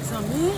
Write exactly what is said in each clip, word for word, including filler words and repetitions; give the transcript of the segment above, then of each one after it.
Zanmi.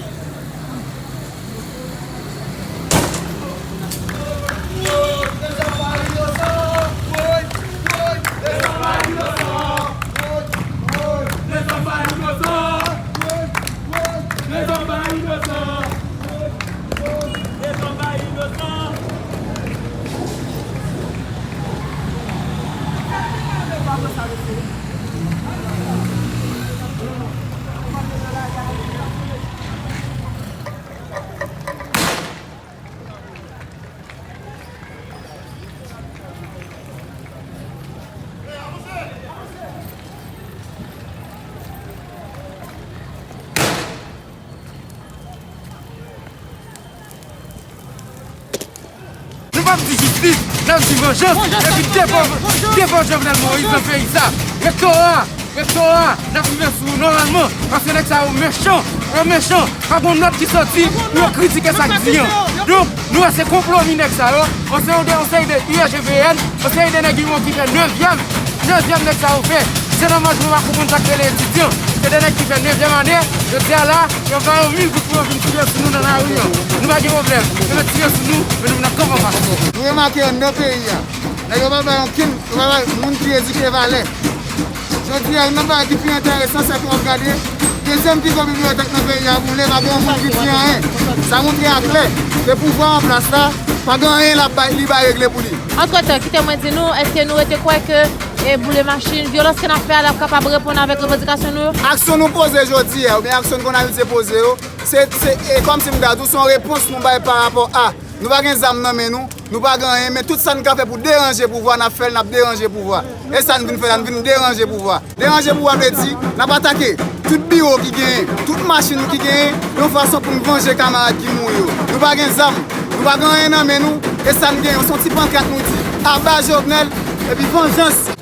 Nou p ap di jistis, n ap di vanjans. Epi devan, devan Jovenel Moïse nan peyi sa. Rektora, rektora, n ap rive sou ou nòmalman. Paske nèg sa yo mechan, yo mechan. Pa gen nòt ki sòti pou yo kritike sa k di an. Donk, nou wè se konplo mi nèg sa yo. Yon seri de, yon seri de U E G V N, yon seri de nèg ki fè nevyèm, nevyèm nèg sa yo fè. Se domaj mwen pa konprann sa k rele etidyan. Se de nèg ki fè nevyèm ane, jodi a la, yo ba yo mil goud pou yo vin tire sou nou nan lari an. Nou pa gen pwoblèm. Yo mèt tire sou nou, men nou vin ap kanpe anfas. Nou remake anndan peyi a, nèg yo pa bay okenn, yo pa bay moun ki edike valè. Jodi a, youn nan bagay ki pi enteresan, se ke w ap gade dezyèm pi gwo bibliyotèk nan peyi a boule, pa gen yon moun ki di anyen. Sa montre aklè ke pouvwa an plas la, pa gen anyen l ap bay, li bay regle pou li. Antretan, kite mwen di nou, èske nou rete kwè ke, e, boule machin, vyolans ke n ap fè a, l ap kapab reponn avèk revandikasyon nou yo? Aksyon nou poze jodi a, oubyen aksyon n konn abitye poze yo, se, se, e, kòmsi m ta di w, se yon repons nou bay parapò a Nou pa gen zam nan men nou, nou pa gen anyen, men tout sa n ka fè pou deranje pouvwa, n ap fè l, n ap deranje pouvwa. E sa n vin fè la, n vin deranje pouvwa. Deranje pouvwa vle di, n ap atake tout biwo ki genyen, tout machin ki genyen, yon fason pou n vanje kamarad ki mouri yo. Nou pa gen zam, nou pa gen anyen nan men nou, e sa n genyen, se yon ti pankrat nou di, aba Jovenel, epi vanjans.